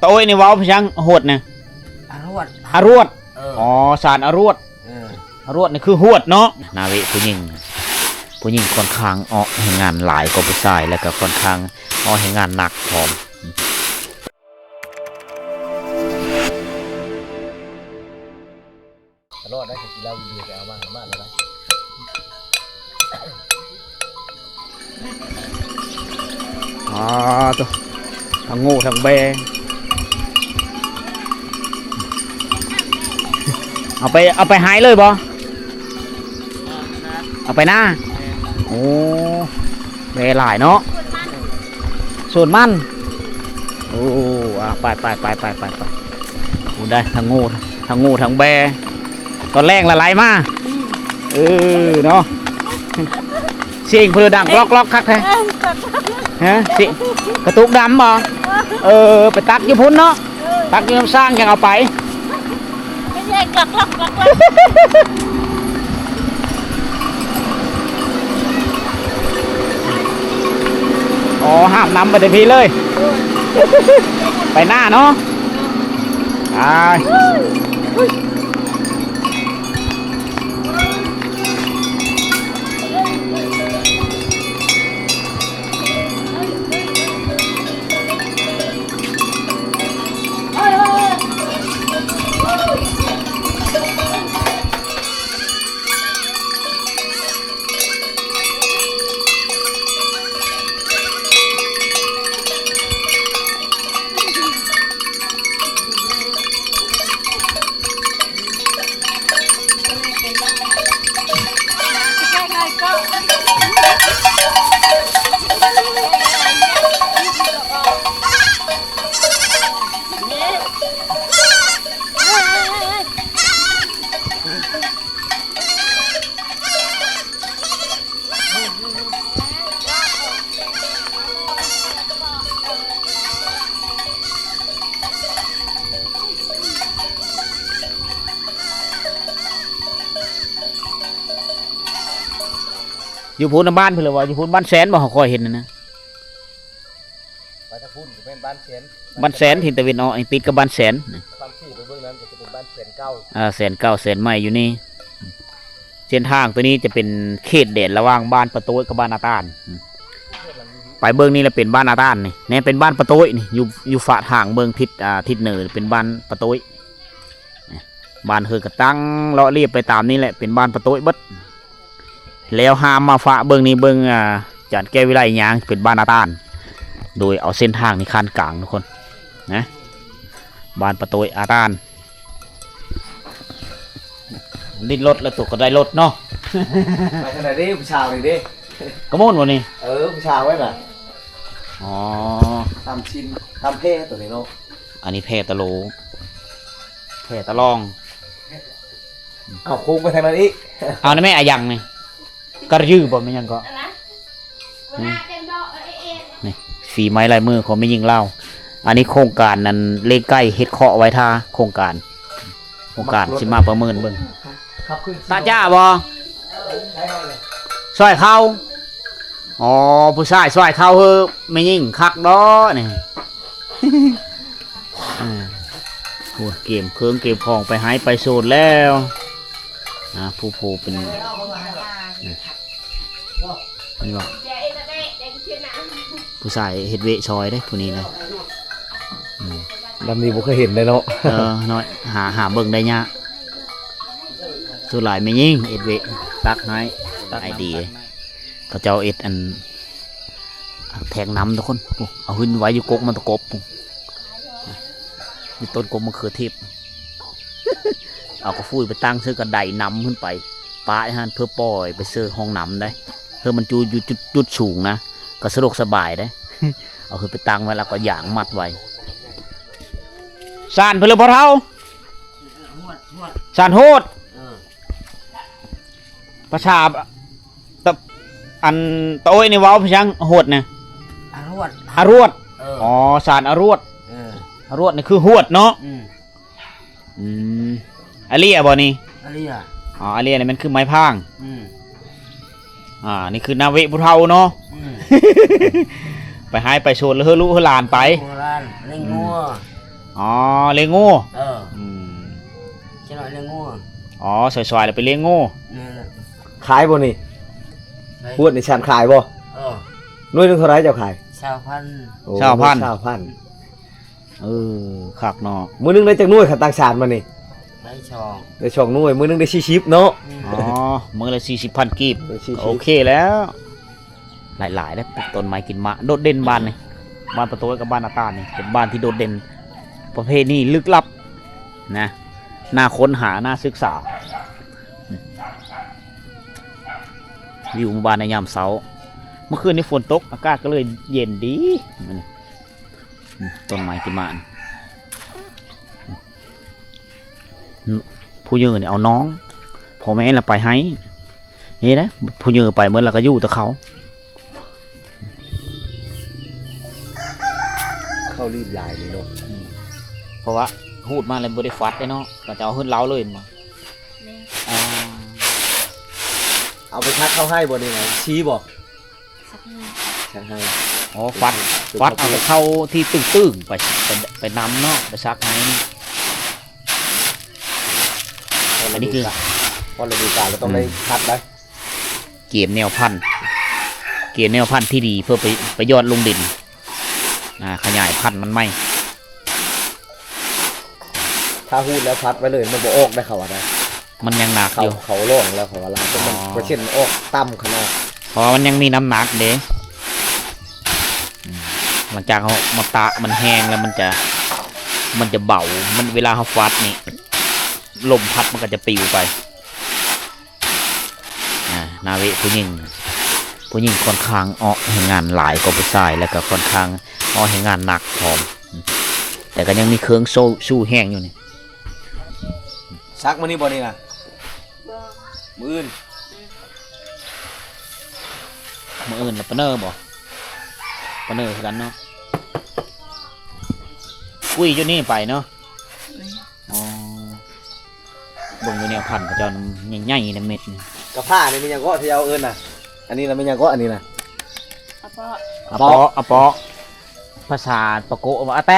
ຕາໂອ້ຍນີ້ເວົ້າພາສາຫຍັງ? ຫວດນະ? ອາຫຼວດ. ອາຫຼວດ. ເອີ. ອໍ ສານອາຫຼວດ. ເອີ. ອາຫຼວດນີ້ຄືຫວດເນາະ. ໜ້າເວະຜູ້ຍິງ, ຜູ້ຍິງຂ້ອນຂ້າງເອາະແຮງງານຫຼາຍກວ່າຜູ້ຊາຍ ແລ້ວກໍຂ້ອນຂ້າງເອາະແຮງງານໜັກພ້ອມ. ຕະຫຼອດໄດ້ ກໍກິນເຫຼົ້າຢູ່ດີ ໄປເອົາມາ ມາແລ້ວນະ. ອາ ໂທ້ ທັງໂງ່ທັງແບ ເອົາໄປ ເອົາໄປໄຮ່ເລີຍບໍ່? ເອົາໄປນາ. ໂອ້ ແບຫຼາຍເນາະ. ສວນມັນ. ໂອ້ ອາ ໄປໆໆໆໆ ໂອ້ ໄດ້ທັງໂງ່ ທັງໂງ່ ທັງແບ ຕອນແລງລະໄຫຼມາ. ເອີເນາະ ສຽງເພິ່ນດັງກລັອກໆ ຄັກແທ້. ຮະ ຊິກະຕຸກດຳບໍ່? ເອີ ໄປຕັກຢູ່ພຸ້ນເນາະ. ເອີ ຕັກຢູ່ນ້ຳສ້າງຈັ່ງເອົາໄປ. ເປັນແຮງກລັກໆໆໆ. ອໍ ຫາບນ້ຳໄປແຕ່ພີ້ເລີຍ. ເອີ ໄປໜ້າເນາະ. ໄປ. ຢູ່ພຸ້ນນະ ບ້ານເພິ່ນລະວ່າ ຢູ່ພຸ້ນບ້ານແສນບໍ່ ເຮົາຄ່ອຍເຫັນນະ. ໄປທາງພຸ້ນກໍແມ່ນບ້ານແສນ. ບ້ານແສນ ທິດຕາເວັນອອກ ຕິດກັບບ້ານແສນ. ຄັນຂີ່ໄປເບິ່ງນັ້ນກໍຈະເປັນບ້ານແສນເກົ່າ. ອ່າ ແສນເກົ່າ ແສນໃໝ່ຢູ່ນີ້. ເສັ້ນທາງໂຕນີ້ຈະເປັນເຂດແດນລະຫວ່າງບ້ານປະໂຕ້ຍກັບບ້ານນາຕານ. ໄປເບິ່ງນີ້ລະເປັນບ້ານນາຕານນີ້ ແນ່ ເປັນບ້ານປະໂຕ້ຍນີ້. ຢູ່ ຢູ່ຝາທາງເບິ່ງທິດ ອ່າ ທິດເໜືອເປັນບ້ານປະໂຕ້ຍ. ບ້ານເຮືອນກໍຕັ້ງເລາະລຽບໄປຕາມນີ້ແຫຼະ ເປັນບ້ານປະໂຕ້ຍເບິດ. ແລ້ວຫ້າມມາຝາເບິ່ງນີ້ ເບິ່ງ ອ່າ ຈານແກ້ວວິໄລຍ່າງເປັນບ້ານອາຕານ ໂດຍເອົາເສັ້ນທາງນີ້ຂັ້ນກາງທຸກຄົນນະ ບ້ານປະໂຕ້ຍອາຕານ. ດິ້ນລົດແລ້ວຕົວກໍໄດ້ລົດເນາະ. ໄປທາງໃດເດ້ ຜູ້ສາວນີ້ເດ້? ກະໂມນບໍ່ນີ້? ເອີ ຜູ້ສາວໄວ້ນະ. ອໍ ຕຳຊິນ ຕຳແພຕົວນີ້ເນາະ. ອັນນີ້ແພຕະໂລ ແພຕະລອງ. ເອົາໂຄ້ງໄປທາງນັ້ນອີກ. ເອົານະແມ່ ອາຫຍັງນີ້? ກະຍືບໍ່ ແມ່ນຫຍັງເກາະ? ນີ້ ຝີໄມ້ລາຍມືຂອງແມ່ຍິງລາວ. ອັນນີ້ໂຄງການນັ້ນ ເລງໄກ່ເຮັດເຄາະໄວ້ຖ້າ ໂຄງການ ໂຄງການຊິມາປະເມີນເບິ່ງ. ຕາຈ້າບໍ່? ຊ່ອຍເຂົາ. ອໍ ຜູ້ຊາຍຊ່ອຍເຂົາເຮີ ແມ່ຍິງຄັກດອກນີ້. ເອີ ໂອ້ ກຽມເຄື່ອງກຽມຂອງໄປໄຮ່ໄປສວນແລ້ວ. ອ່າ ຜູ້ ຜູ້ເປັນ ນີ້ບໍ່ ຜູ້ຊາຍເຮັດເວະຊ່ອຍເດ້ ຜູ້ນີ້ນະ. ອືມ ແບບນີ້ບໍ່ເຄີຍເຫັນເດ້ເນາະ. ເອີ ນ້ອຍ ຫາ ຫາເບິ່ງໄດ້ຍາກ. ສ່ວນຫຼາຍແມ່ຍິງເຮັດເວະ ຕັກໄຮ່ ຕັກ ໄອເດຍ ເຂົາເຈົ້າເຮັດອັນ ແທງນ້ຳທຸກຄົນ. ໂອ້ ເອົາຂຶ້ນໄວ້ຢູ່ກົກມັນຕະກົບ ຢູ່ຕົ້ນກົກມະເຂືອເທດ. ເອົາກະຟຸຍໄປຕັ້ງເຊິ່ງກະໄດນ້ຳຂຶ້ນໄປ ປະຫັ້ນ ເພື່ອປ່ອຍໄປເຊິ່ງຮ່ອງນ້ຳໄດ໋. ເພື່ອມັນຢູ່ ຢູ່ຈຸດ ຈຸດສູງນະ ກະສະດວກສະບາຍໄດ໋. ເອົາຂຶ້ນໄປຕັ້ງໄວ້ ແລ້ວກໍຢາງມັດໄວ້. ສານເພິ່ນເລີຍພໍ່ເຖົ້າ. ສານໂຫດ. ເອີ ພາສາຕະ ອັນຕາໂອ້ຍນີ້ເວົ້າພາສາຫຍັງ? ໂຫດນະ ອາລວດ. ອາລວດ. ເອີ ອໍ ສານອາລວດ. ເອີ ອາລວດນີ້ຄືຫວດເນາະ. ອືມ ອືມ ອາເລຍບໍ່ນີ້? ອາເລຍ. ອໍ ອາເລຍນີ້ແມ່ນຄືໄມ້ພາງ. ອືມ ອ່າ ນີ້ຄືນາເວະຜູ້ເຖົ້າເນາະ. ອືມ ໄປໄຮ່ໄປສວນ ເຮີລູກເຮີຫຼານໄປ ເອີ ເລີຍງງົວ. ອໍ ລ້ຽງງົວ. ເອີ ອືມ ເຈັກໜ້ອຍລ້ຽງງົວ. ອໍ ຊອຍໆ ແລ້ວໄປລ້ຽງງົວ. ແມ່ນແຫຼະ. ຂາຍບໍ່ນີ້? ຂາຍ. ພວດນີ້ຊັ້ນຂາຍບໍ່? ເອີ ໜ່ວຍໜຶ່ງເທົ່າໃດເຈົ້າຂາຍ? ຊາວພັນ. ໂອ້ ຊາວພັນ. ຊາວພັນ. ເອີ ຄັກເນາະ. ມື້ໜຶ່ງໄດ້ຈັກໜ່ວຍ ຄັນຕັ້ງສານມານີ້? ໄດ້ສອງ. ໄດ້ສອງໜ່ວຍ ມື້ໜຶ່ງໄດ້ສີ່ສິບເນາະ. ອືມ ອໍ ມື້ລະສີ່ສິບພັນກີບ ໄດ້ສີ່ສິບ ໂອເຄແລ້ວ. ຫຼາຍໆ ເດ້ ຕົ້ນໄມ້ກິນໝາກ ໂດດເດັ່ນບ້ານນີ້. ບ້ານປະໂຕຍກັບບ້ານອາຕານນີ້ ເປັນບ້ານທີ່ໂດດເດັ່ນປະເພນີລຶກລັບນະ ໜ້າຄົ້ນຫາ ໜ້າສຶກສາ. ວິວໝູ່ບ້ານໃນຍາມເຊົ້າ ເມື່ອຄືນນີ້ຝົນຕົກ ອາກາດກໍເລີຍເຢັນດີ. ອືມ ຕົ້ນໄມ້ກິນໝາກ ຜູ້ເຍີນີ້ເອົານ້ອງ ພໍ່ແມ່ລະໄປໃຫ້ ນີ້ນະ ຜູ້ເຍີໄປໝົດລະກໍຢູ່ແຕ່ເຂົາ ເຂົາລີບຫຼາຍນີ້ເນາະ. ອືມ ເພາະວ່າຮູດມາແລ້ວບໍ່ໄດ້ຟັດເດ້ເນາະ ກໍຈະເອົາເຮືອນລາວເລີຍແມ່ນບໍ່? ແມ່ນ. ອໍ ເອົາໄປສັກເຂົ້າໃຫ້ບໍ່ນີ້ນະ ຊີບໍ່? ສັກໃຫ້ ສັກໃຫ້. ອໍ ຟັດ ເປັນ ຟັດເອົາແຕ່ເຂົ້າທີ່ຕຶງໆ ໄປ ໄປ ໄປນຳເນາະ ໄປສັກໃຫ້. ອັນນີ້ຄື ພໍລະດູການ ອືມ ກໍຕ້ອງໄດ້ຂັດໄດ໋ ກຽມແນວພັນ ກຽມແນວພັນທີ່ດີ ເພື່ອໄປ ໄປຢອດລົງດິນ ອ່າ ຂະຫຍາຍພັນມັນໃໝ່. ຖ້າຮູດແລ້ວພັດໄວ້ເລີຍ ມັນບໍ່ອອກໄດ໋ ເຂົາວ່າໄດ໋. ມັນຍັງໜັກຢູ່ ເຂົາລອງແລ້ວ ເຂົາວ່າຫຼາຍ ມັນ ອໍ ເປີເຊັນອອກຕ່ຳຂະໜາດ ເພາະວ່າມັນຍັງມີນ້ຳໜັກເດ້. ອືມ ຫຼັງຈາກເຮົາມາຕາກມັນແຫ້ງແລ້ວ ມັນຈະ ມັນຈະເບົາ ມັນ ເວລາເຮົາຟັດນີ້ ລົມພັດມັນກໍຈະປິວໄປ. ອ່າ ນາເວະຜູ້ຍິງ ຜູ້ຍິງຂ້ອນຂ້າງເອາະແຮງງານຫຼາຍກວ່າຜູ້ຊາຍ ແລ້ວກໍຂ້ອນຂ້າງເອາະແຮງງານໜັກພ້ອມ ແຕ່ກໍຍັງມີເຄື່ອງໂສ້ ສູ້ແຮງຢູ່ນີ້. ສັກມື້ນີ້ບໍ່ນີ້ນະ? ບໍ່ ມື້ອື່ນ. ອືມ ມື້ອື່ນລະປາເນີບໍ່? ປາເນີຄືກັນເນາະ. ກຸ້ຍຢູ່ນີ້ໄປເນາະ. ອໍ ເບິ່ງຢູ່ແນວພັນເຂົາເຈົ້າໃຫຍ່ໆ ເມັດນີ້. ກະພ້ານີ້ແມ່ນຫຍັງເກາະທີ່ເຈົ້າເອີ້ນນະ? ອັນນີ້ລະແມ່ນຫຍັງເກາະ ອັນນີ້ນະ? ອະເປາະ ອະເປາະ ອະເປາະ ພາສາປາໂກະວ່າອະແຕ.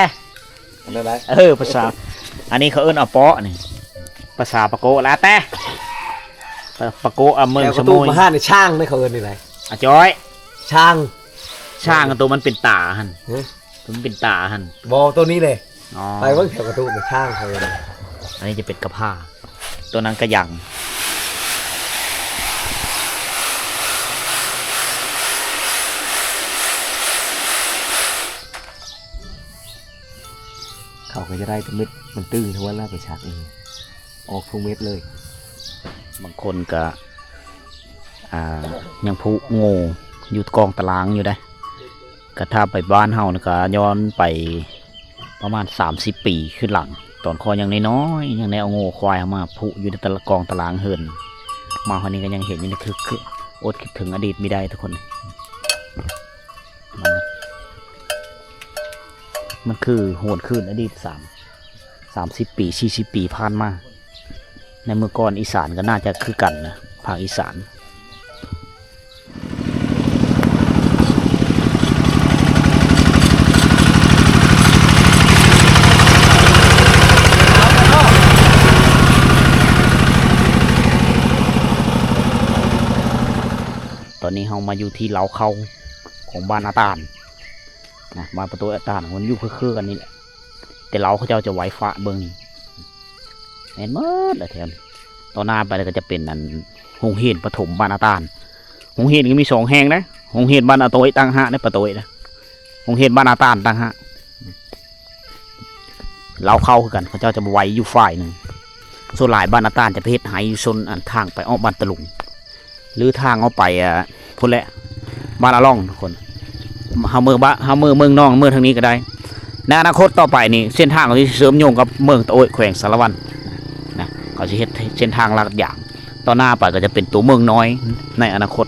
ອັນນັ້ນໄດ໋ ເອີ ພາສາ ອັນນີ້ເຂົາເອີ້ນອະເປາະນີ້ ພາສາປາໂກະລະອະແຕ. ປາ ປາໂກະ ອາ ເມືອງສະມຸຍ ມາຫານຊ່າງເດ້ ເຂົາເອີ້ນນີ້ໄດ໋ ອາຈອຍ ຊ່າງ ຊ່າງ ໂຕມັນເປັນຕາຫັ້ນ. ໂຕມັນເປັນຕາຫັ້ນ ບໍ່ ໂຕນີ້ເດ້. ອໍ ໄປເບິ່ງແຖວກະຕຸໄປທາງເຂົາເລີຍ. ອັນນີ້ຈະເປັນກະພ້າ ໂຕນັ້ນກະຍັງ. ເຂົາກໍຈະໄດ້ແຕ່ເມັດມັນຕື້ນທົ່ວແລ້ວໄປສັກເອງ ອອກທຸກເມັດເລີຍ. ບາງຄົນກະ ອ່າ ຍັງຜູກໂງ່ຢູ່ກອງຕາລາງຢູ່ເດ້. ກະຖ້າໄປບ້ານເຮົານີ້ກະຍ້ອນໄປປະມານສາມສິບປີຄືຫຼັງ ຕອນຂ້ອຍຍັງນ້ອຍໆ ຍັງໄດ້ເອົາງົວຄວາຍເຮົາມາຜູກຢູ່ໃນຕະລະ ກອງຕາລາງເຮືອນ. ມາຮອດນີ້ກະຍັງເຫັນຢູ່ ຄື ຄືອົດຄິດເຖິງອະດີດບໍ່ໄດ້ທຸກຄົນ. ມັນ ມັນຄືຫວນຄືນອະດີດສາມ ສາມສິບປີ ສີ່ສິບປີຜ່ານມາ. ໃນເມື່ອກ່ອນອີສານກໍໜ້າຈະຄືກັນນະ ພາກອີສານ. ຕອນນີ້ເຮົາມາຢູ່ທີ່ເລົ້າເຂົ້າຂອງບ້ານອາຕານນະ ບ້ານປະຕູອາຕານ ມັນຢູ່ເຄືອໆກັນນີ້ແຫຼະ. ແຕ່ເລົ້າເຂົາເຈົ້າຈະໄວ້ຝາເບິ່ງນີ້ ແມ່ນໝົດແຫຼະແຖວນີ້. ຕໍ່ໜ້າໄປແລ້ວກໍຈະເປັນອັນໂຮງຮຽນປະຖົມບ້ານອາຕານ. ໂຮງຮຽນກໍມີສອງແຫ່ງເດ້ ໂຮງຮຽນບ້ານອາໂຕຍຕ່າງຫາກເດ້ ປະໂຕຍນະ ໂຮງຮຽນບ້ານອາຕານຕ່າງຫາກ. ເລົ້າເຂົ້າຄືກັນ ເຂົາເຈົ້າຈະໄວ້ຢູ່ຝ່າຍໜຶ່ງ. ສ່ວນຫຼາຍບ້ານອາຕານຈະໄປເຮັດໄຮ່ຢູ່ໂຊນອັນທາງໄປອອກບ້ານຕະລຸງ ຫຼືທາງອອກໄປ ອ່າ ພຸ້ນແຫຼະ ບ້ານອາລ່ອງທຸກຄົນ. ເຮົາເມືອບ້ານ ເຮົາເມືອເມືອງນອງ ເມືອທາງນີ້ກໍໄດ້. ໃນອະນາຄົດຕໍ່ໄປນີ້ ເສັ້ນທາງເຂົາຊິເຊື່ອມໂຍງກັບເມືອງຕະໂອ້ຍ ແຂວງສາລະວັນນະ ເຂົາຊິເຮັດເສັ້ນທາງລາດຢາງ. ຕໍ່ໜ້າໄປກໍຈະເປັນຕົວເມືອງນ້ອຍໃນອະນາຄົດ.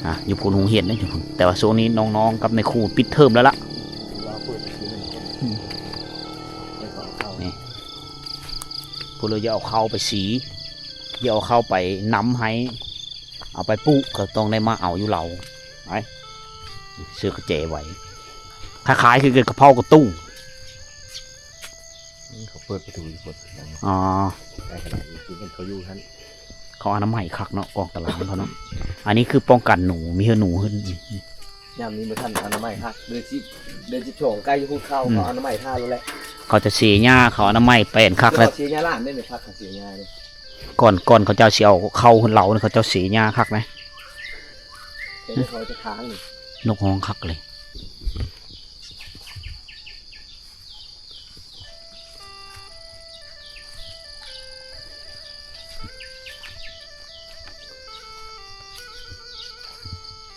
ອ່າ ຢູ່ພຸ້ນໂຮງຮຽນເດ້ ຢູ່ພຸ້ນ ແຕ່ວ່າຊ່ວງນີ້ນ້ອງໆກັບນາຍຄູປິດເທີມແລ້ວລະ. ນີ້ ຜູ້ເລີຍຢ່າເອົາເຂົ້າໄປສີ ຢ່າເອົາເຂົ້າໄປນຳໄຮ່ ເອົາໄປປູກ ກໍຕ້ອງໄດ້ມາເອົາຢູ່ເລົ້າ. ໄປ ເສື້ອກະແຈໄວ້. ຄ້າຍໆຄືກັບເພົາກະຕຸ້ງ. ອືມ ເຂົາເປີດປະຕູຢູ່ພຸ້ນ. ອໍ ໄດ້ຂະໜາດນີ້ຄືເຫັນເຂົາຢູ່ຫັ້ນ. ເຂົາອະນາໄມຄັກເນາະ ກອງຕາລາງເຂົາເນາະ. ອັນນີ້ຄືປ້ອງກັນໜູ ມີເຮືອໜູ. ຍາມນີ້ບໍ່ທັນອະນາໄມຄັກ ເດືອນສິບ ເດືອນສິບສອງ ໃກ້ຈະຮອດເຂົ້າ ອືມ ເຂົາອະນາໄມທ່າໂລດແຫຼະ. ເຂົາຈະເສຍຫຍ້າ ເຂົາອະນາໄມແປ້ນຄັກແລ້ວ. ເຂົາເສຍຫຍ້າຫຼາຍເດ້ ພັກເຂົາເສຍຫຍ້າເດ້. ກ່ອນ ກ່ອນເຂົາເຈົ້າຊິເອົາເຂົ້າເຮົານີ້ ເຂົາເຈົ້າເສຍຫຍ້າຄັກນະ. ເຂົາຈະຄ້າງນີ້ ນົກຮ້ອງຄັກເລີຍ.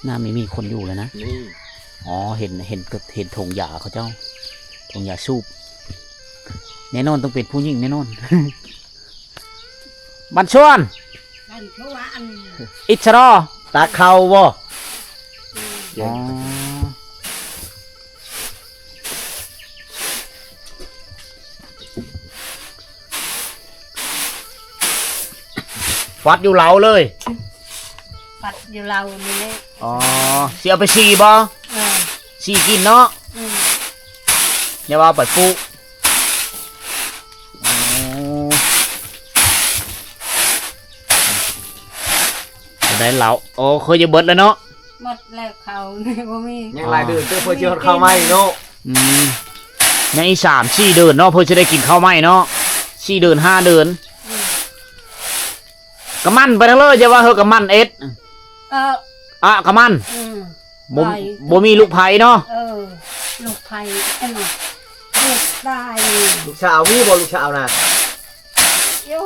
ນ້ຳນີ້ມີຄົນຢູ່ແລ້ວນະ. ນີ້ ອໍ ເຫັນ ເຫັນ ເຫັນຖົງຢາເຂົາເຈົ້າ ຖົງຢາສູບ. ແນ່ນອນຕ້ອງເປັນຜູ້ຍິງແນ່ນອນ. ບັນຊວນ ບັນຊວນ ອິດສະລໍ ຕັກເຂົ້າບໍ່? ອໍ ຟັດຢູ່ເລົາເລີຍ ຟັດຢູ່ເລົານີ້ແຫຼະ. ອໍ ຊິເອົາໄປສີ່ບໍ່? ເອີ ສີ່ກິນເນາະ. ອືມ ຢ່າວ່າໄປປຸ. ໂອ້ ໄດ້ເລົາ. ໂອ້ ຄືຈະເບິດແລ້ວເນາະ. ໝົດແລ້ວ ເຂົ້ານີ້ບໍ່ມີ ຍັງຫຼາຍເດືອນເຕີບ ເພິ່ນຊິຮອດເຂົ້າໃໝ່ເນາະ. ອືມ ຍັງອີກສາມສີ່ເດືອນເນາະ ເພິ່ນຊິໄດ້ກິນເຂົ້າໃໝ່ເນາະ. ສີ່ເດືອນຫ້າເດືອນ. ອືມ ກະໝັ້ນໄປທັງເລີຍ ຢ່າວ່າເຮີກະໝັ້ນເອັດ. ເອີ ອະ ກະໝັ້ນ. ອືມ ບໍ່ ບໍ່ມີລູກໃຜເນາະ. ເອີ ລູກໃຜອັນນັ້ນ ລູກຊາຍ ລູກສາວມີບໍ່? ລູກສາວນະ ຢູ່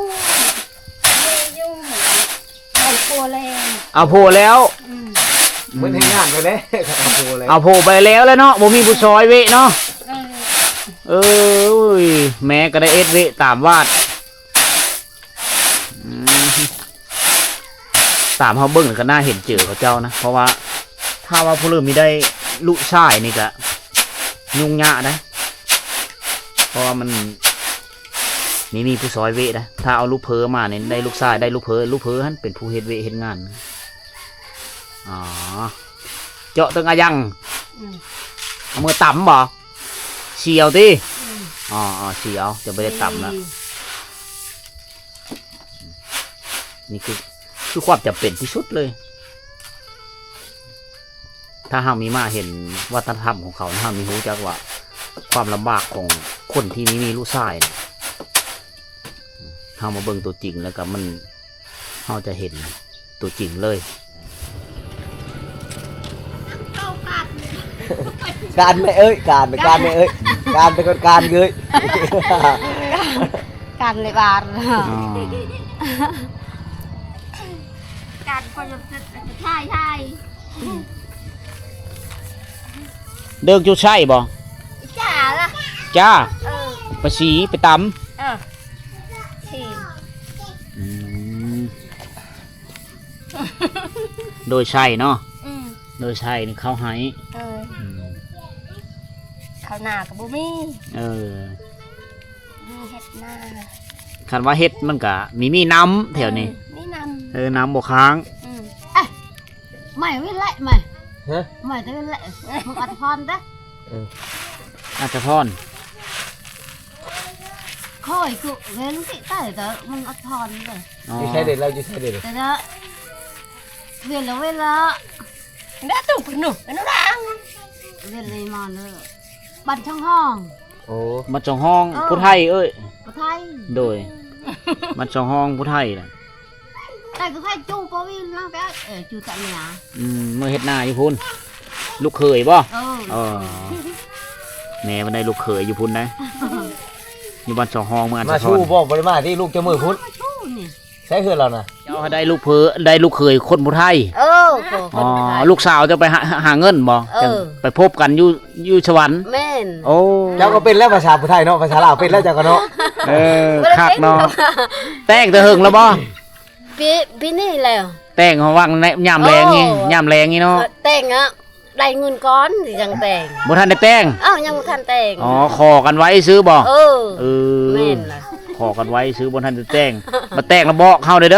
ຢູ່ ຢູ່ ເອົາຜົວແລ້ວ ເອົາຜົວແລ້ວ. ອືມ ເພິ່ນເຮັດງານໄປແລ້ວ ເອົາຜົວແລ້ວ ເອົາຜົວໄປແລ້ວແຫຼະເນາະ ບໍ່ມີຜູ້ຊ່ອຍເວະເນາະ. ເອີ ເອີຍ ແມ່ກະໄດ້ເອັດເວະຕາມວາດ. ອືມ ຕາມເຮົາເບິ່ງກະໜ້າເຫັນເຈີເຂົາເຈົ້ານະ ເພາະວ່າຖ້າວ່າຜູ້ເລີ່ມມີໄດ້ລູກຊາຍນີ້ກະຫຍຸ້ງຍາກໄດ໋ ເພາະວ່າມັນມີ ມີຜູ້ຊ່ອຍເວະໄດ໋. ຖ້າເອົາລູກເພີມານີ້ໄດ້ລູກຊາຍ ໄດ້ລູກເພີ ລູກເພີຫັ້ນເປັນຜູ້ເຮັດເວະເຮັດງານ. ອໍ ເຈາະເຖິງອາຍັງ. ອືມ ເອົາມືຕຳບໍ່? ສີ່ເອົາຕິ? ອືມ ອໍ ສີ່ເອົາ ຈະບໍ່ໄດ້ຕຳລະ. ນີ້ຄື ຄືຄວາມຈຳເປັນທີ່ສຸດເລີຍ. ຖ້າເຮົາມີມາເຫັນວັດທະນະທຳຂອງເຂົາ ເຮົາມີຮູ້ຈັກວ່າຄວາມລຳບາກຂອງຄົນທີ່ມີ ມີລູກຊາຍນະ ເຮົາມາເບິ່ງຕົວຈິງແລ້ວກະມັນ ເຮົາຈະເຫັນຕົວຈິງເລີຍ. ການແມ່ເອີຍ ການ ການແມ່ເອີຍ ການເປັນຄົນການເອີຍ ການ ການໃນບ້ານ. ອໍ ການຄົນຈະຖ່າຍ ຖ່າຍ ເດີກຢູ່ໃຊ້ບໍ່? ຈ້າລະ ຈ້າ ເອີ ໄປສີ່ ໄປຕຳ. ເອີ ສີ່ ອືມ ໂດຍໃຊ້ເນາະ. ອືມ ໂດຍໃຊ້ນີ້ເຂົາໃຫ້. ເອີ ອືມ ເຂົ້ານາກະບໍ່ມີ. ເອີ ມີເຮັດນາ ຄັນວ່າເຮັດມັນກະມີ ມີນ້ຳແຖວນີ້. ເອີ ມີນ້ຳ ເອີ ນ້ຳບໍ່ຄ້າງ. ອືມ ເອີ ໄມ້ວິນແຫຼະ ໄມ້ ຮະ ໄມ້ແຕ່ວິນແຫຼະ ມຶງອັດພອນເດ້. ເອີ ອັດພອນ ຂ້ອຍກໍເຫັນຕິໄຕ້ແຕ່ມັນອັດພອນເດ້. ອໍ ຢູ່ໃສເດ ລາວຢູ່ໃສເດ? ແຕ່ລະ ເວລາ ເວລາ ແລ້ວຕູ້ປຶກໜູ ເປັນລາງ ເວລາມາເດີ ບ້ານຊ່ອງຫ້ອງ. ໂອ້ ບ້ານຊ່ອງຫ້ອງ. ເອີ ຜູ້ໄທເອີຍ ຜູ້ໄທ. ໂດຍ ບ້ານຊ່ອງຫ້ອງຜູ້ໄທນະ. ແຕ່ກໍໃຫ້ຈູ່ປະວິນນະ ແບບ ເອີ ຈູ່ຕະເມຍ. ອືມ ເມືອເຮັດນາຢູ່ພຸ້ນ ລູກເຂີຍບໍ່? ເອີ ເອີ ແມ່ມັນໄດ້ລູກເຂີຍຢູ່ພຸ້ນໄດ໋ ຢູ່ບ້ານຊ່ອງຫ້ອງ ເມືອອັນສະທອນ. ມາຊູບໍ່? ບໍ່ໄດ້ມາຕິ ລູກເຈົ້າມື້ພຸ້ນ. ມາຊູນີ້ ໃສເຮືອນລາວນະ? ເຈົ້າໄດ້ລູກເຂີຍ ໄດ້ລູກເຂີຍຄົນຜູ້ໄທ. ເອີ ຄົນຜູ້ໄທ. ອໍ ລູກສາວເຈົ້າໄປຫາ ຫາເງິນບໍ່? ເອີ ຈັ່ງໄປພົບກັນຢູ່ ຢູ່ສະຫວັນ. ແມ່ນ. ໂອ້ ເຈົ້າກໍເປັນແລ້ວພາສາຜູ້ໄທເນາະ ພາສາລາວເປັນແລ້ວເຈົ້າກໍເນາະ. ເອີ ບໍ່ໄດ້ ຄັກເນາະ ເປັນ. ແຕ່ງແຕ່ເຫິງແລ້ວບໍ່? ປີ ປີນີ້ແລ້ວ. ແຕ່ງຫວັງຍາມແລງນີ້. ໂອ້ ຍາມແລງນີ້ເນາະ. ແຕ່ງອະ ໄດ້ເງິນກ່ອນຊິຈັ່ງແຕ່ງ. ບໍ່ທັນໄດ້ແຕ່ງ? ອ້າວ ຍັງບໍ່ທັນແຕ່ງ. ອໍ ຂໍກັນໄວ້ຊື່ບໍ່? ເອີ ເອີ ແມ່ນລະ ຂໍກັນໄວ້ຊື່ ບໍ່ທັນໄດ້ແຕ່ງ. ມາແຕ່ງລະບອກເຮົາເດີ.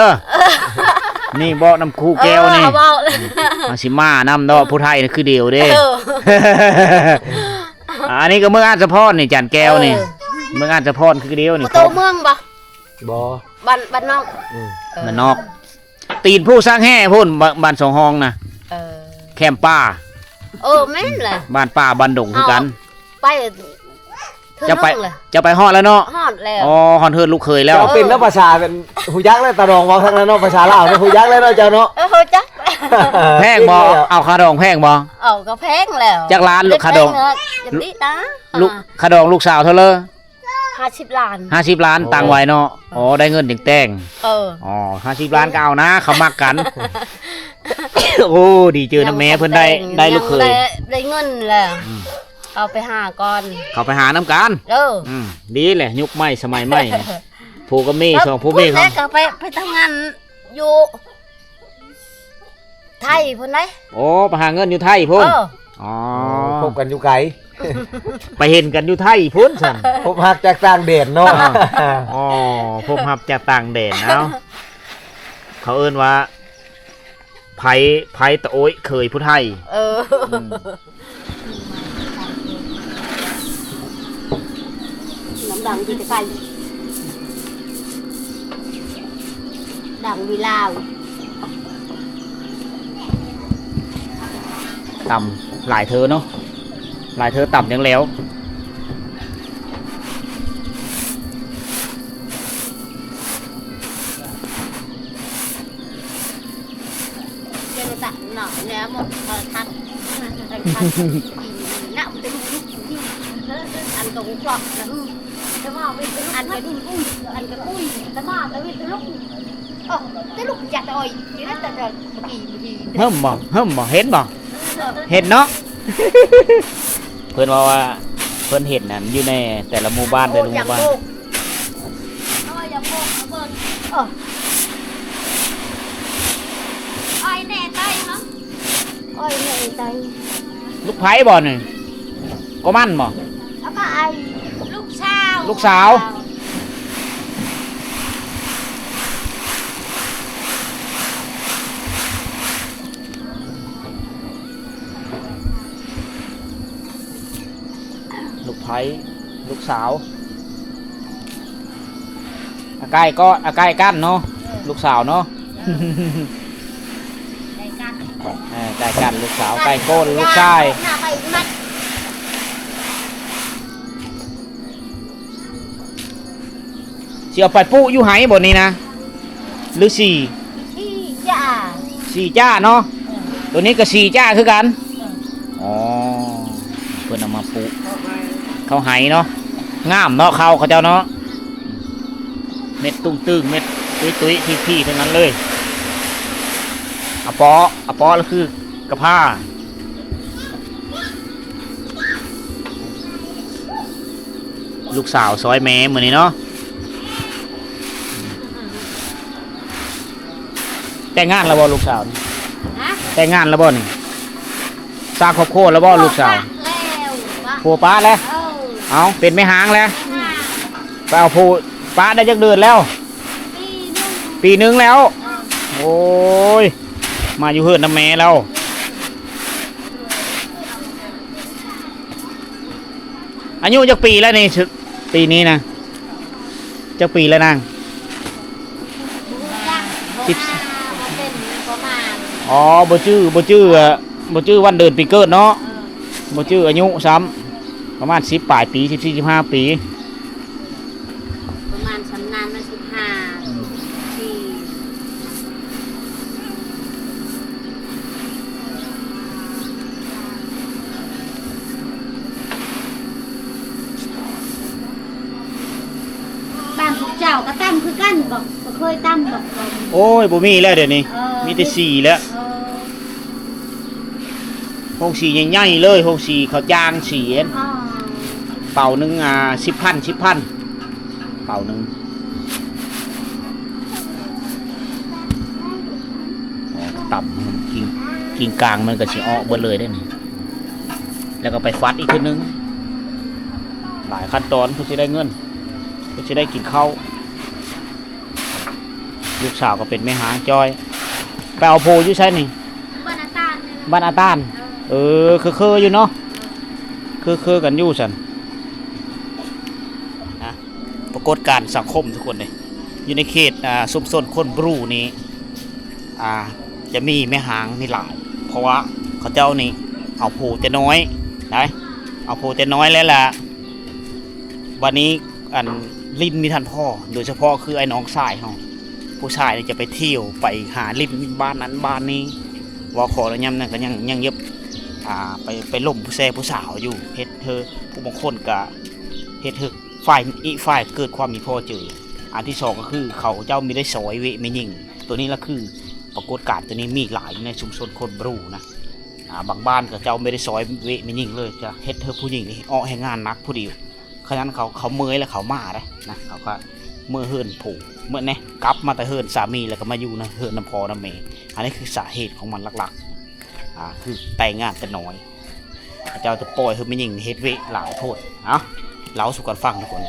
ນີ້ບອກນຳຄູ່ແກ້ວນີ້. ເອີ ເຮົາຊິມານຳດອກ ຜູ້ໄທນີ້ຄືດຽວເດ້. ເອີ ອັນນີ້ກໍເມືອງອາດສະພອນນີ້ ຈານແກ້ວນີ້ ເອີ ເມືອງອາດສະພອນຄືດຽວນີ້ ປະຕູເມືອງບໍ່? ບໍ່ ບ້ານ ບ້ານນອກ ອືມ ເອີ ບ້ານນອກ ຕີນພູຊ້າງແຮ່ພຸ້ນ ບ້ານ ບ້ານສອງຮອງນະ ເອີ ແຄມປ່າ ເອີ ແມ່ນແຫຼະ ບ້ານປ່າບ້ານດົງຄືກັນ ເອົາ ໄປ ເຈົ້າໄປ ເຈົ້າໄປຮອດແລ້ວເນາະ? ຮອດແລ້ວ ອໍ ຮອດເຮືອນລູກເຂີຍແລ້ວ ເຈົ້າເປັນເນາະ ພາສາເປັນ ຮູ້ຈັກແລ້ວ ຕາດອງເວົ້າທາງນັ້ນເນາະ ພາສາລາວເນາະ ຮູ້ຈັກແລ້ວເນາະ ເຈົ້າເນາະ ເອີ ຮູ້ຈັກ ແພງບໍ່? ເອົາຄ່າດອງແພງບໍ່? ເອົາ ກໍແພງແລ້ວ ຈັກລ້ານລູກຄ່າດອງ? ຢ່າຕິດນະ ລູກ ຄ່າດອງລູກສາວເທົ່າເລີ? ຫ້າສິບລ້ານ ຫ້າສິບລ້ານ ອໍ ຕັ້ງໄວ້ເນາະ ໂອ້ ອໍ ໄດ້ເງິນຈັ່ງແຕ່ງ ເອີ ອໍ ຫ້າສິບລ້ານກໍເອົານະ ເຂົາມັກກັນ ໂອ້ ດີເຈີນຳແມ່ເພິ່ນໄດ້ ໄດ້ລູກເຂີຍ ໄດ້ ໄດ້ເງິນແລ້ວ ອືມ ເຂົາໄປຫາກ່ອນ ເຂົາໄປຫານຳກັນ ເອີ ອືມ ດີແຫຼະ ຍຸກໃໝ່ສະໄໝໃໝ່ ຜົວກັບເມຍ ສອງຜົວເມຍເຂົາ ກໍໄປ ໄປທຳງານຢູ່ ໄທພຸ້ນເດ້ ໂອ້ ໄປຫາເງິນຢູ່ໄທພຸ້ນ ເອີ ອໍ ພົບກັນຢູ່ໄກ ໄປເຫັນກັນຢູ່ໄທພຸ້ນຊັ້ນ ພົບຮັກຈາກຕ່າງແດນເນາະ ອໍ ພົບຮັກຈາກຕ່າງແດນ ເອົາ ເຂົາເອີ້ນວ່າ ໃຜ ໃຜຕະໂອ້ຍເຂີຍຜູ້ໄທ ເອີ ອືມ ນ້ຳດັງທີ່ໄປ ດັງວິລາວ ຕຳຫຼາຍເທື່ອເນາະ ຫຼາຍເທື່ອຕຳຈັ່ງແລ້ວ. ເຈົ້ານະຕະເນາະ ແນວໝົດໂທລະທັດ ອັນກໍບໍ່ຄວັກນະ ອັນກໍດຸນອຸ້ຍ ອັນກໍອຸ້ຍ ຕະມາຕະວິດຕະລຸກ ເອີ ຕະລຸກຢາກຕະອອຍ ຢູ່ນັ້ນແຕ່ ແຕ່ເມື່ອກີ້ ເມື່ອກີ້ ເຮີ້ມບໍ່ ເຮີ້ມບໍ່ ເຫັນບໍ່ ເອີ ເຫັນເນາະ ເພິ່ນເວົ້າວ່າ ເພິ່ນເຫັນນັ້ນຢູ່ໃນແຕ່ລະໝູ່ບ້ານ ໂອ້ ແຕ່ລະໝູ່ບ້ານ ຢາກໂບກ ເອີ ຢາກໂບກເພິ່ນ ເອີ ອ້ອຍແນ່ໄຕເນາະ ອ້ອຍແນ່ໄຕ ລູກໃຜບໍ່ນີ້? ກໍມັນບໍ່? ແລ້ວກໍໄອ້ລູກສາວ ລູກສາວ ລູກໃຜ ລູກສາວ ອາໄກ່ກໍ ອາໄກ່ກັນເນາະ ເອີ ລູກສາວເນາະ ໄກ່ກັນ ເອີ ໄກ່ກັນ ລູກສາວ ໄກ່ໂກ້ນ ລູກຊາຍ ໜ້າໄປມັດ ຊິເອົາໄປປູຢູ່ໄຮ່ບໍ່ນີ້ນະ ຫຼື ສີ ສີຈ້າ ສີຈ້າເນາະ ເອີ ໂຕນີ້ກໍສີຈ້າຄືກັນ ເອີ ອໍ ເພິ່ນເອົາມາປູເຂົ້າໄຮ່ເນາະ ງາມເນາະ ເຂົ້າເຂົາເຈົ້າເນາະ ເມັດຕຸ້ງຕຶ້ງ ເມັດຕຸ້ຍໆ ພີ້ໆ ທັງນັ້ນເລີຍ ອະເປາະ ອະເປາະລະຄືກະພ້າ. ລູກສາວຊ່ອຍແມ່ມື້ນີ້ເນາະ ແຕ່ງງານແລ້ວບໍ່ລູກສາວນີ້? ຮະ? ແຕ່ງງານແລ້ວບໍ່ນີ້? ສ້າງຄອບຄົວແລ້ວບໍ່ລູກສາວ? ແລ້ວ ຜົວປະແລ້ວ? ເອີ ເອົ້າ ເປັນແມ່ຮ້າງແລ້ວ? ແມ່ຮ້າງ ໄປເອົາຜົວປະໄດ້ຈັກເດືອນແລ້ວ? ປີໜຶ່ງ ປີໜຶ່ງແລ້ວ? ເອີ ໂອ້ຍ ມາຢູ່ເຮືອນນຳແມ່ແລ້ວ. ອາຍຸຈັກປີແລ້ວນີ້? ປີນີ້ນະ ຈັກປີແລ້ວນາງ? ບໍ່ຮູ້ຈັກ ສິບ ບໍ່ມາ ບໍ່ເປັນ ບໍ່ມາ ອໍ ບໍ່ຈື່ ບໍ່ຈື່ ບໍ່ຈື່ວັນເດືອນປີເກີດເນາະ ເອີ ບໍ່ຈື່ອາຍຸຊ້ຳ ປະມານສິບປາຍປີ ສິບສີ່ ສິບຫ້າປີ. ປະມານຊຳນານມາສິບຫ້າປີ ບ້ານພວກເຈົ້າກໍຕຳຄືກັນບໍ? ບໍ່ເຄີຍຕຳບໍ? ໂອ້ຍ ບໍ່ມີແລ້ວດຽວນີ້ ເອີ ມີແຕ່ສີແລ້ວ ເອີ ໂຮງສີໃຫຍ່ໆ ເລີຍ ໂຮງສີເຂົາຈ້າງສີ ອໍ ເປົາໜຶ່ງ ອ່າ ສິບພັນ ສິບພັນ ເປົາໜຶ່ງ ອໍ ຕຳກິ່ງ ກິ່ງກາງມັນກໍຊິອອກເບິດເລີຍເດ້ນີ້ ແລ້ວກໍໄປຟັດອີກເທື່ອໜຶ່ງ ຫຼາຍຂັ້ນຕອນ ເພື່ອຊິໄດ້ເງິນ ເພື່ອຊິໄດ້ກິນເຂົ້າ. ລູກສາວກໍເປັນແມ່ຮ້າງຈ້ອຍ ໄປເອົາໂພຢູ່ໃສນີ້? ບ້ານອາຕານນີ້ແຫຼະ ບ້ານອາຕານ ເອີ ເອີ ຄືໆ ຢູ່ເນາະ ເອີ ຄືໆກັນຢູ່ຊັ້ນນະ. ປາກົດການສັງຄົມທຸກຄົນເດ້ ຢູ່ໃນເຂດ ອ່າ ຊຸມຊົນຄົນບຣູນີ້ ອ່າ ຈະມີແມ່ຮ້າງນີ້ຫຼາຍ ເພາະວ່າເຂົາເຈົ້ານີ້ເອົາຜູ້ແຕ່ນ້ອຍໄດ໋ ເອົາຜູ້ແຕ່ນ້ອຍແລ້ວລະ ບັດນີ້ ອັນ ຫຼິ້ນມີທັນພໍ ໂດຍສະເພາະຄືໄອ້ນ້ອງຊາຍເຮົາ ຜູ້ຊາຍນີ້ຈະໄປທ່ຽວ ໄປຫາຫຼິ້ນບ້ານນັ້ນບ້ານນີ້ ເວົ້າຂໍແລ້ວຍາມນັ້ນກໍຍັງ ຍັງຢາກ ອ່າ ໄປ ໄປລົມຜູ້ແຊຜູ້ສາວຢູ່ ເຮັດໃຫ້ຜູ້ບາງຄົນກໍເຮັດໃຫ້ຝ່າຍອີກຝ່າຍເກີດຄວາມມີພໍເຈີ. ອັນທີສອງກໍຄືເຂົາເຈົ້າມີໄດ້ຊອຍເວະແມ່ຍິງ ໂຕນີ້ລະຄືປາກົດການໂຕນີ້ມີຫຼາຍຢູ່ໃນຊຸມຊົນຄົນບຣູນະ. ອ່າ ບາງບ້ານເຂົາເຈົ້າບໍ່ໄດ້ຊອຍເວະແມ່ຍິງເລີຍ ຈະເຮັດໃຫ້ຜູ້ຍິງນີ້ອອກແຮງງານໜັກຜູ້ດຽວ. ຂະນັ້ນເຂົາ ເຂົາເມື່ອຍແລ້ວເຂົາມາໄດ໋ນະ ເຂົາກໍເມືອເຮືອນຜູ້ ເມືອແນ່ ກັບມາແຕ່ເຮືອນສາມີ ແລ້ວກໍມາຢູ່ນຳເຮືອນນຳພໍ່ນຳແມ່. ອັນນີ້ຄືສາເຫດຂອງມັນຫຼັກໆ ອ່າ ຄືແຕ່ງງານແຕ່ນ້ອຍ ເຂົາເຈົ້າຈະປ່ອຍໃຫ້ແມ່ຍິງເຮັດເວະຫຼາຍໂພດ. ເອົາ ເລົ່າສູ່ກັນຟັງທຸກຄົນ.